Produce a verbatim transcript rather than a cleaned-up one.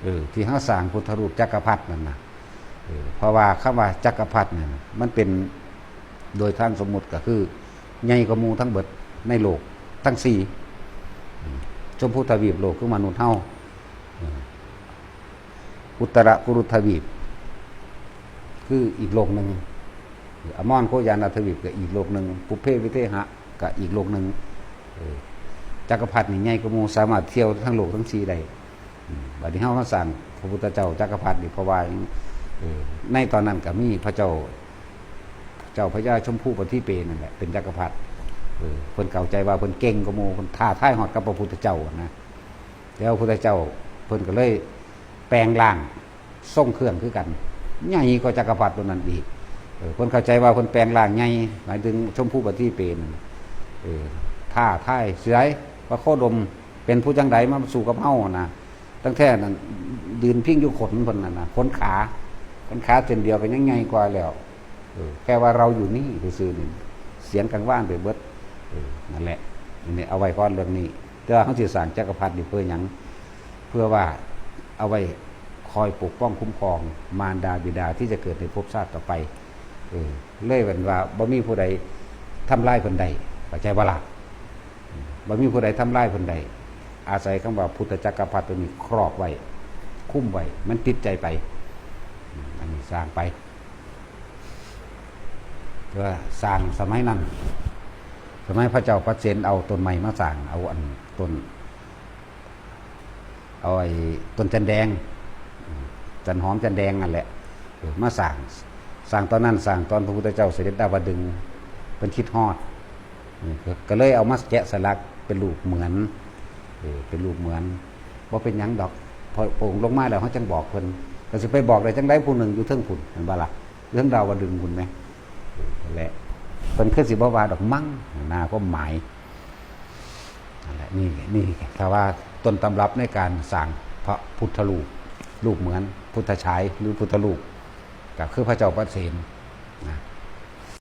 เออ ที่เฮาสร้างพุทธรูปจักรพรรดินั่นนะ เออ เพราะว่าคำว่าจักรพรรดิเนี่ย มันเป็นโดยทางสมมุติก็คือ ใหญ่กว่าหมู่ทั้งเบิดในโลกทั้งสี่ อืม ชมพูทวีปโลกคือมนุษย์เฮา อืม อุตรกุรุทวีป คืออีกโลกหนึ่ง อมรโคยานาทวีปก็อีกโลกหนึ่ง ปุพเพวิเทหะก็อีกโลกหนึ่ง เออ จักรพรรดินี่ใหญ่กว่าหมู่ สามารถเที่ยวทั้งโลกทั้งสี่ได้ อืม บัดนี้เฮามาสร้างพระพุทธเจ้าจักรพรรดินี่ เพราะว่า เออ ในตอนนั้นก็มีพระเจ้า เจ้าพญาชมพูปฏิเปนั่นแหละเป็นจักรพรรดิ เออ เพิ่นเข้าใจว่าเพิ่นเก่งกว่าหมู่ เพิ่นท้าทายฮอดกับพระพุทธเจ้านะ แล้วพระพุทธเจ้าเพิ่นก็เลยแปลงร่างทรงเครื่องคือกัน ใหญ่กว่าจักรพรรดิตัวนั้นอีก เออ เพิ่นเข้าใจว่าเพิ่นแปลงร่างใหญ่ หมายถึงชมพูปฏิเปนั่น เออ ท้าทาย เสือ พระโคดม เป็นผู้จั่งใดมาสู้กับเฮานะ ตั้งแต่นั้น ยืนพิงอยู่ขนเพิ่นนั่นนะ ขนขา ขนขาเส้นเดียวก็ยังใหญ่กว่าแล้ว เออ แค่ว่าเราอยู่นี่ซื่อๆนี่ เสียงกังวานไปเบิด เออ นั่นแหละ นี่เอาไว้ก่อนเรื่องนี้ แต่ว่าเฮาสิสร้างจักรพรรดินี่เพื่อหยัง เพื่อว่าเอาไว้คอยปกป้องคุ้มครองมารดาบิดาที่จะเกิดในภพชาติต่อไป เออ เลยเป็นว่าบ่มีผู้ใดทำลายเพิ่นได้ เข้าใจบ่ล่ะ บ่มีผู้ใดทำลายเพิ่นได้ อาศัยคำว่าพุทธจักรพรรดิตัวนี้ครอบไว้ คุ้มไว้ มันติดใจไป อืม อันนี้สร้างไป แต่ว่าสร้างสมัยนั้น สมัยพระเจ้าปเสนเอาต้นไม้มาสร้าง เอาอันต้น เอาไอ้ต้นจันแดง จันหอมจันแดงนั่นแหละ เออ มาสร้าง สร้างตอนนั้น สร้างตอนพระพุทธเจ้าเสด็จดาวดึงส์ เพิ่นคิดฮอด เออ ก็ ก็เลยเอามาแกะสลักเป็นรูปเหมือน เออ เป็นรูปเหมือน บ่เป็นหยังดอก พอพระองค์ลงมาแล้วเฮาจั่งบอกเพิ่น ก็สิไปบอกได้จั่งใดผู้หนึ่งอยู่เทิงพุ้น แม่นบ่ล่ะ อยู่เทิงดาวดึงส์พุ้นแหม เออ นั่นแหละ เพิ่นคือสิบ่ว่าดอกมั้ง นะ ความหมาย นั่นแหละ นี่ นี่ ถ้าว่าต้นตำรับในการสร้างพระพุทธรูป รูปเหมือน พุทธฉาย หรือพุทธรูป ก็คือพระเจ้าปเสนนะ